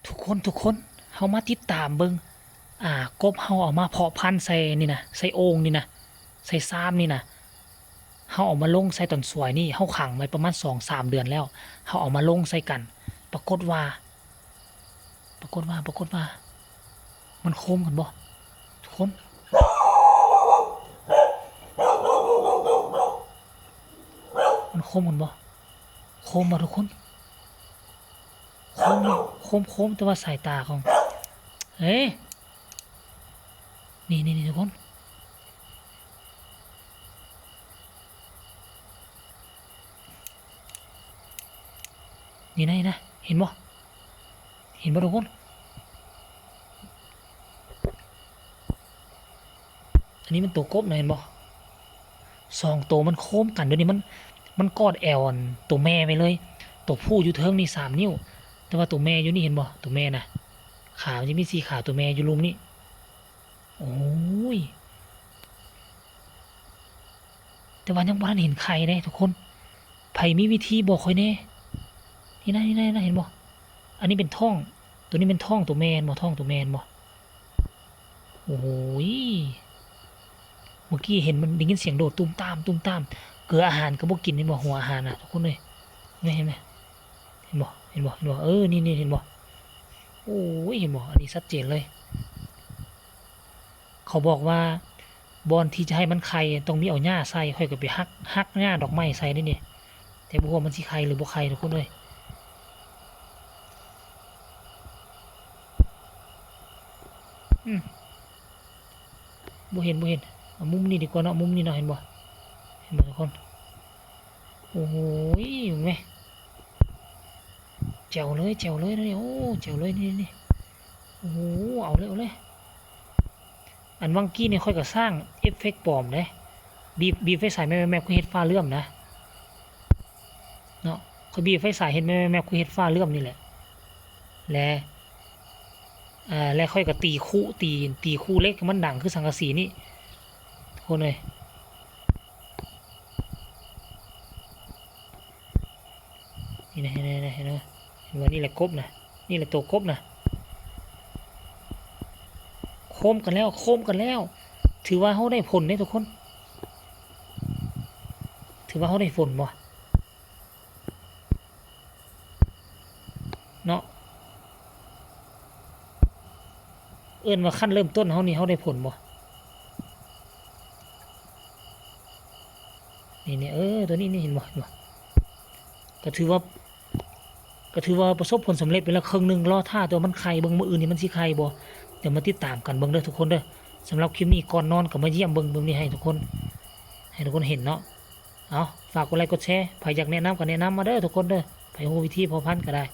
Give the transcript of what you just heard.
ທຸກຄົນ ທຸກຄົນ ເຮົາມາຕິດຕາມເບິ່ງ ອ່າ ກົບເຮົາເອົາມາເພາະພັນໃສ່ນີ້ນະ ໃສ່ໂອ່ງນີ້ນະ ໃສ່ຊາມນີ້ນະ ເຮົາເອົາມາລົງໃສ່ຕອນສວຍນີ້ ເຮົາຂັງໄວ້ປະມານສອງສາມເດືອນແລ້ວ ເຮົາເອົາມາລົງໃສ່ກັນ ປາກົດວ່າ ປາກົດວ່າ ປາກົດວ່າ ມັນໂຄມກັນບໍ່ ທຸກຄົນ? ມັນໂຄມກັນບໍ່? ໂຄມບໍ່ທຸກຄົນ? ໂຄມ ໂຄມ ໂຄມ ແຕ່ວ່າສາຍຕາຂອງ ເອີ ນີ້ໆໆ ທຸກຄົນ ນີ້ນະ ນີ້ນະ ເຫັນບໍ່? ເຫັນບໍ່ທຸກຄົນ? ອັນນີ້ມັນໂຕກົບນະ ເຫັນບໍ່? ສອງໂຕມັນໂຄມກັນ ດຽວນີ້ມັນ ມັນກອດແອວອັນໂຕແມ່ໄວ້ເລີຍ ໂຕຜູ້ຢູ່ເທິງນີ້ສາມນິ້ວ ແຕ່ວ່າໂຕແມ່ຢູ່ນີ້ ເຫັນບໍ່? ໂຕແມ່ນະ ຂາມັນຈະມີສີ່ຂາ ໂຕແມ່ຢູ່ລຸ່ມນີ້ ໂອ້ຍ ແຕ່ວ່າຍັງບໍ່ທັນເຫັນໄຂ່ເດ້ທຸກຄົນ ໃຜມີວິທີບອກຂ້ອຍແດ່ ນີ້ນະ ນີ້ນະ ນີ້ນະ ເຫັນບໍ່? ອັນນີ້ເປັນທ້ອງ ໂຕນີ້ເປັນທ້ອງໂຕແມ່ ເຫັນບໍ່? ທ້ອງໂຕແມ່ ເຫັນບໍ່? ໂອ້ໂຫ ເມື່ອກີ້ເຫັນມັນໄດ້ຍິນສຽງໂດດຕຸ້ມຕາມ ຕຸ້ມຕາມ ເກືອອາຫານກໍບໍ່ກິນ ເຫັນບໍ່? ຫົວອາຫານນະທຸກຄົນເອີຍ ເຫັນໄໝ? ເຫັນບໍ່? ເຫັນບໍ່? ເຫັນບໍ່? ເອີ ນີ້ໆ ເຫັນບໍ່? ໂອ້ຍ ເຫັນບໍ່? ອັນນີ້ຊັດເຈນເລີຍ ເຂົາບອກວ່າ ບ່ອນທີ່ຈະໃຫ້ມັນໄຂ່ຕ້ອງມີເອົາຫຍ້າໃສ່ ຂ້ອຍກໍໄປຫັກ ຫັກຫຍ້າດອກໄມ້ໃສ່ເດ້ນີ້ ແຕ່ບໍ່ຮູ້ວ່າມັນຊິໄຂ່ຫຼືບໍ່ໄຂ່ທຸກຄົນເອີຍ ອືມ ບໍ່ເຫັນ ບໍ່ເຫັນ ເອົາມຸມນີ້ດີກວ່າເນາະ ມຸມນີ້ເນາະ ເຫັນບໍ່? ເຫັນບໍ່ທຸກຄົນ? ໂອ້ໂຫ ເບິ່ງແມ ແຈ່ວເລີຍ ແຈ່ວເລີຍ ໂອ້ ແຈ່ວເລີຍ ນີ້ ນີ້ ໂອ້ໂຫ ເອົາເລີຍ ເອົາເລີຍ ອັນຫວ່າງກີ້ນີ້ຂ້ອຍກໍສ້າງເອັບເຟັກປອມເດ້ ບີບ ບີບໄຟສາຍແມບໆ ຄືເຮັດຟ້າເຫຼື້ອມນະ ເນາະ ຂ້ອຍບີບໄຟສາຍເຮັດແມບໆ ຄືເຮັດຟ້າເຫຼື້ອມນີ້ແຫຼະ ແລະ ເອີ ແລະຂ້ອຍກໍຕີຄຸ ຕີ ຕີຄຸເຫຼັກໃຫ້ມັນດັງຄືສັງກະສີນີ້ ທຸກຄົນເອີຍ. ນີ້ນະ ເຫັນ ເຫັນ ເຫັນ ເຫັນ ເຫັນວ່ານີ້ແຫຼະກົບນະ ນີ້ແຫຼະໂຕກົບນະ ໂຄມກັນແລ້ວ ໂຄມກັນແລ້ວ ຖືວ່າເຮົາໄດ້ຜົນເດ້ທຸກຄົນ ຖືວ່າເຮົາໄດ້ຜົນບໍ່ເນາະ ເອີ້ນວ່າຂັ້ນເລີ່ມຕົ້ນເຮົານີ້ ເຮົາໄດ້ຜົນບໍ່? ນີ້ໆ ເອີ ຕົວນີ້ນີ້ ເຫັນບໍ່ ເຫັນບໍ່? ກໍຖືວ່າ ກໍຖືວ່າປະສົບຜົນສຳເລັດໄປແລ້ວເຄິ່ງໜຶ່ງ ລໍຖ້າແຕ່ວ່າມັນໄຂ່ເບິ່ງ ມື້ອື່ນນີ້ມັນຊິໄຂ່ບໍ່ ດຽວມາຕິດຕາມກັນເບິ່ງເດີທຸກຄົນເດີ. ສຳລັບຄລິບນີ້ ກ່ອນນອນກໍມາຢ້ຽມເບິ່ງແບບນີ້ໃຫ້ທຸກຄົນ ໃຫ້ທຸກຄົນເຫັນເນາະ. ເອົາ ຝາກກົດໄລກົດແຊ ໃຜຢາກແນະນຳກໍແນະນຳມາເດີທຸກຄົນເດີ ໃຜຮູ້ວິທີພໍພັນກໍໄດ້.